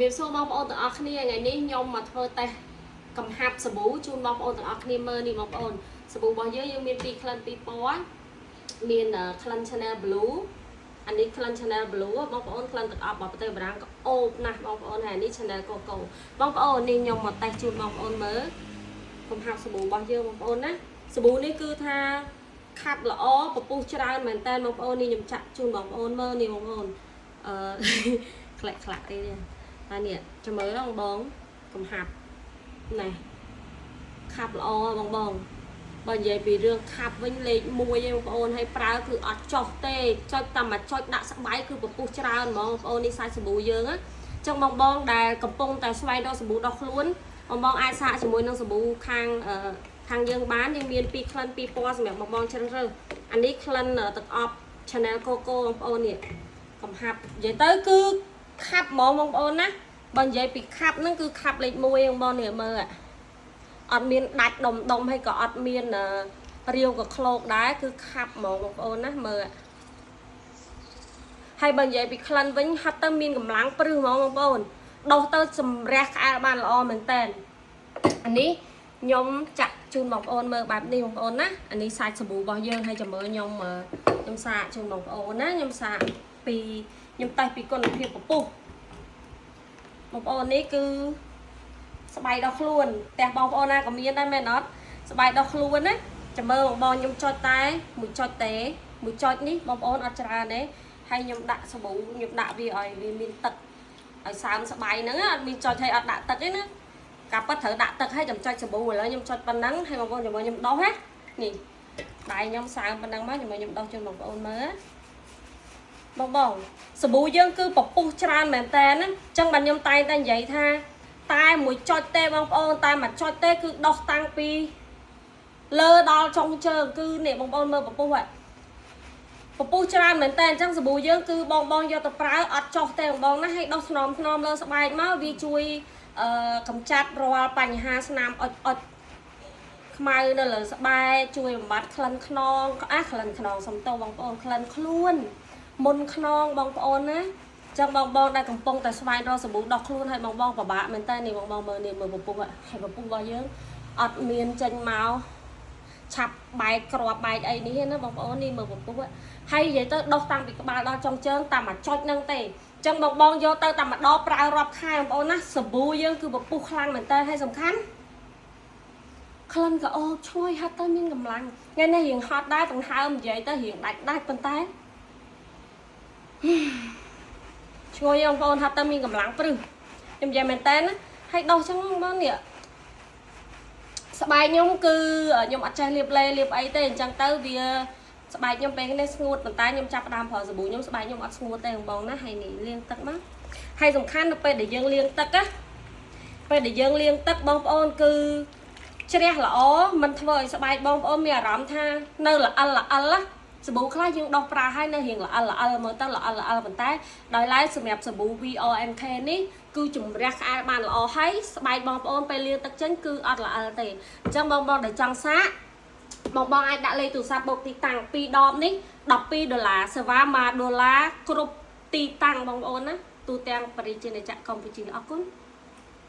រាបសួរបងប្អូនទាំងអស់គ្នាថ្ងៃនេះខ្ញុំមកធ្វើតេស្តកំហាប់សាប៊ូជូនបងប្អូនទាំងអស់គ្នាមើលនេះបងប្អូនសាប៊ូរបស់យើងយើងមានពីរក្លិនពីរពណ៌មានក្លិន Chanel Blue អានេះក្លិន Chanel Blue បងប្អូនក្លិនទឹកអប់របស់ប្រទេសបារាំងក៏អូបណាស់បងប្អូនហើយអានេះ Chanel Coco បងប្អូននេះខ្ញុំមកតេស្តជូនបងប្អូនមើលកំហាប់សាប៊ូរបស់យើងបងប្អូនណាសាប៊ូនេះគឺថាខាប់ល្អពពុះច្រើនមែនតើបងប្អូននេះខ្ញុំចាក់ជូនបងប្អូនមើលនេះបងប្អូនអឺ ក្លាក់ក្លាក់អីនេះហើយនេះចាំមើលបងបងកំហាប់ណែខាប់ល្អបងបងបើនិយាយពីរឿងខាប់វិញលេខ1ឯងបងប្អូនហើយប្រើគឺអត់ចោះទេចុចតែមួយចុចដាក់ស្បែកគឺពពុះច្រើនហ្មងបងប្អូននេះសាច់សាប៊ូយើងណាចឹងបងបងដែលកំពុងតែស្វែងរកសាប៊ូដោះខ្លួនបងបងអាចសាកជាមួយនឹងសាប៊ូខាងអឺខាងយើងបានយើងមានពីរក្លិនពីរពណ៌សម្រាប់បងបងជ្រើសរើសអានេះក្លិនទឹកអប់ Chanel Coco បងប្អូននេះកំហាប់និយាយទៅគឺខាប់ហ្មងបងប្អូនណាបើនិយាយពីខាប់ហ្នឹងគឺខាប់លេខ1បងប្អូននេះមើលអត់មានដាច់ដុំដុំហើយក៏អត់មានរាវក៏ក្លោកដែរគឺខាប់ហ្មងបងប្អូនណាមើលហើយបើនិយាយពីក្លិនវិញហាត់ទៅមានកម្លាំងព្រឹសហ្មងបងប្អូនដោះទៅសម្រះក្អែលបានល្អមែនតើអានេះខ្ញុំចាក់ជូនបងប្អូនមើលបែបនេះបងប្អូនណាអានេះសាច់សាប៊ូរបស់យើងហើយចាំមើលខ្ញុំខ្ញុំសាកជូនបងប្អូនណាខ្ញុំសាកពីខ្ញុំតេស្តពីគុណភាពពពុះបងប្អូននេះគឺស្បែកដល់ខ្លួនផ្ទះបងប្អូនណាក៏មានដែរមែនអត់ស្បែកដល់ខ្លួនណាចាំមើលបងបងខ្ញុំចុចតែមួយចុចទេមួយចុចនេះបងប្អូនអត់ច្រើនទេហើយខ្ញុំដាក់សាប៊ូខ្ញុំដាក់វាឲ្យវាមានទឹកឲ្យសើមស្បៃហ្នឹងអត់មានចុចឲ្យអត់ដាក់ទឹកទេណាកាពិតត្រូវដាក់ទឹកឲ្យចាំចុចសាប៊ូឥឡូវខ្ញុំចុចប៉ុណ្ណឹងហើយបងប្អូនចាំមើលខ្ញុំដោះណានេះដៃខ្ញុំសើមប៉ុណ្ណឹងមកចាំមើលខ្ញុំដោះជូនបងប្អូនមើលបងបងសាប៊ូយើងគឺពពុះច្រើនមែនតើណាអញ្ចឹងបាទខ្ញុំតែងតែនិយាយថាតែមួយចុចទេបងប្អូនតែមួយចុចទេគឺដោះតាំងពីលើដល់ចុងជើងគឺនេះបងប្អូនមើលពពុះហ่ะពពុះច្រើនមែនតើអញ្ចឹងសាប៊ូយើងគឺបងបងយកទៅប្រើអត់ចុះទេបងបងណាឲ្យដោះស្នំស្នំលើស្បែកមកវាជួយអឺកម្ចាត់រាល់បញ្ហាស្នាមអុចអុចខ្មៅនៅលើស្បែកជួយបំបត្តិក្លិនខ្នងអាក្លិនខ្នងសំទោសបងប្អូនក្លិនខ្លួនមុនខ្នងបងប្អូនណាចឹងបងបងដែលកំពុងតែស្វែងរកសាប៊ូដោះខ្លួនឲ្យបងបងពិបាកមែនតើនេះបងបងមើលនេះមើលពពុះហើយពពុះរបស់យើងអត់មានចេញមកឆាប់បែកគ្រាប់បែកអីនេះណាបងប្អូននេះមើលពពុះហើយនិយាយទៅដោះតាំងពីក្បាលដល់ចុងជើងតាមមួយចុចហ្នឹងទេចឹងបងបងយកទៅតែម្ដងប្រើរាប់ខែបងប្អូនណាសាប៊ូយើងគឺពពុះខ្លាំងមែនតើហើយសំខាន់ក្លិនក៏អូបឈ្ងុយហាត់ទៅមានកម្លាំងថ្ងៃនេះរៀងហត់ដែរដង្ហើមនិយាយទៅរៀងដាច់ដាច់ប៉ុន្តែឈ្ងុយបងប្អូនហាត់ទៅមានកម្លាំងព្រឹសខ្ញុំនិយាយមែនតើណាហើយដោះចឹងបងប្អូននេះស្បែកខ្ញុំគឺខ្ញុំអត់ចេះលាបលេលាបអីទេអញ្ចឹងទៅវាស្បែកខ្ញុំពេលនេះស្ងួតប៉ុន្តែខ្ញុំចាប់ផ្ដើមប្រើសាប៊ូខ្ញុំស្បែកខ្ញុំអត់ស្ងួតទេបងបងណាហើយនេះលាងទឹកមកហើយសំខាន់នៅពេលដែលយើងលាងទឹកណាពេលដែលយើងលាងទឹកបងប្អូនគឺជ្រះល្អមិនធ្វើឲ្យស្បែកបងប្អូនមានអារម្មណ៍ថានៅល្អិលល្អិលណាសាប៊ូខ្លះយើងដោះប្រើឲ្យនៅរៀងល្អិលល្អិលមើលទៅល្អិលល្អិលប៉ុន្តែដោយឡែកសម្រាប់សាប៊ូ VONK នេះគឺជំរះក្អែលបានល្អហើយស្បែកបងប្អូនពេលលាងទឹកចេញគឺអត់ល្អិលទេអញ្ចឹងបងប្អូនដែលចង់សាកបងបងអាចដាក់លេខទូរស័ព្ទបូកទីតាំង2ដបនេះ12ដុល្លារសេវា1ដុល្លារគ្រប់ទីតាំងបងប្អូនណាទូទាំងប្រជាណាចក្រកម្ពុជាអរគុណ។